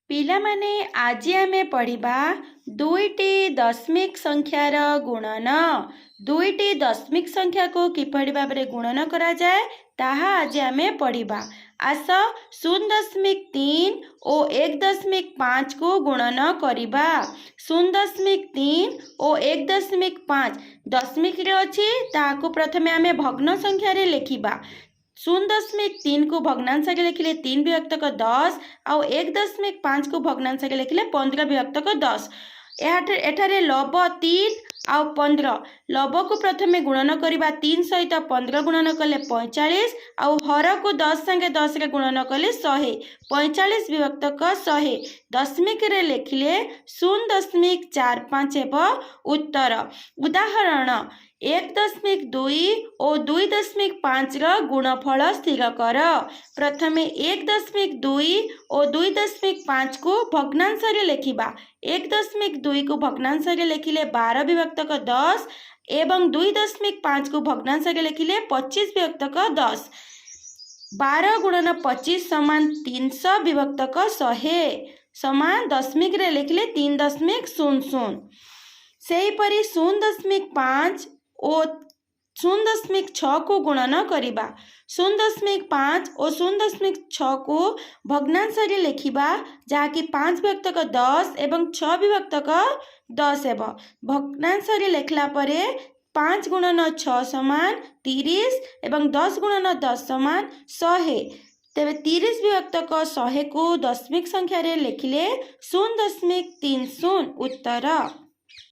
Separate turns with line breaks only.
ପିଲାମାନେ, ଆଜି ଆମେ ପଢ଼ିବା ଦୁଇଟି ଦଶମିକ ସଂଖ୍ୟାର ଗୁଣନ। ଦୁଇଟି ଦଶମିକ ସଂଖ୍ୟାକୁ କିପରି ଭାବରେ ଗୁଣନ କରାଯାଏ, ତାହା ଆଜି ଆମେ ପଢ଼ିବା। ଆସ, 0.3 ଓ 1.5କୁ ଗୁଣନ କରିବା। 0.3 ଓ 1.5 ଦଶମିକରେ ଅଛି, ତାହାକୁ ପ୍ରଥମେ ଆମେ ଭଗ୍ନ ସଂଖ୍ୟାରେ ଲେଖିବା। 0.3କୁ ଭଗ୍ନାଂଶରେ ଲେଖିଲେ 3 ବିଭକ୍ତକ 10 ଆଉ 1.5କୁ ଭଗ୍ନାଂଶରେ ଲେଖିଲେ 15 ବିଭକ୍ତକ 10। ଏହା ଏଠାରେ ଲବ 3 ଆଉ 15। ଲବକୁ ପ୍ରଥମେ ଗୁଣନ କରିବା। 3 ସହିତ 15 ଗୁଣନ କଲେ 45 ଆଉ ହରକୁ 10 ସାଙ୍ଗେ 10ରେ ଗୁଣନ କଲେ 100। 45 ବିଭକ୍ତକ 100 ଦଶମିକରେ ଲେଖିଲେ 0.45 ହେବ ଉତ୍ତର। ଉଦାହରଣ, 1.2 ଓ 2.5ର ଗୁଣଫଳ ସ୍ଥିର କର। ପ୍ରଥମେ 1.2 ଓ 2.5କୁ ଭଗ୍ନାଂଶରେ ଲେଖିବା। 1.2କୁ ଭଗ୍ନାଂଶରେ ଲେଖିଲେ 12 ବିଭକ୍ତକ 10 ଏବଂ 2.5କୁ ଭଗ୍ନାଂଶରେ ଲେଖିଲେ 25 ବିଭକ୍ତକ 10। 12 ଗୁଣନ 25 ସମାନ 300 ବିଭକ୍ତକ 100 ସମାନ ଦଶମିକରେ ଲେଖିଲେ 3.00। ସେହିପରି 0.5 ଓ 0.6କୁ ଗୁଣନ କରିବା। 0.5 ଓ 0.6କୁ ଭଗ୍ନାଂଶରେ ଲେଖିବା, ଯାହାକି 5 ବିଭକ୍ତକ 10 ଏବଂ 6 ବିଭକ୍ତକ 10 ହେବ। ଭଗ୍ନାଂଶରେ ଲେଖିଲା ପରେ 5 ଗୁଣନ 6 ସମାନ 30 ଏବଂ 10 ଗୁଣନ 10 ସମାନ 100। ତେବେ 30 ବିଭକ୍ତକ 100କୁ ଦଶମିକ ସଂଖ୍ୟାରେ ଲେଖିଲେ 0.30 ଉତ୍ତର।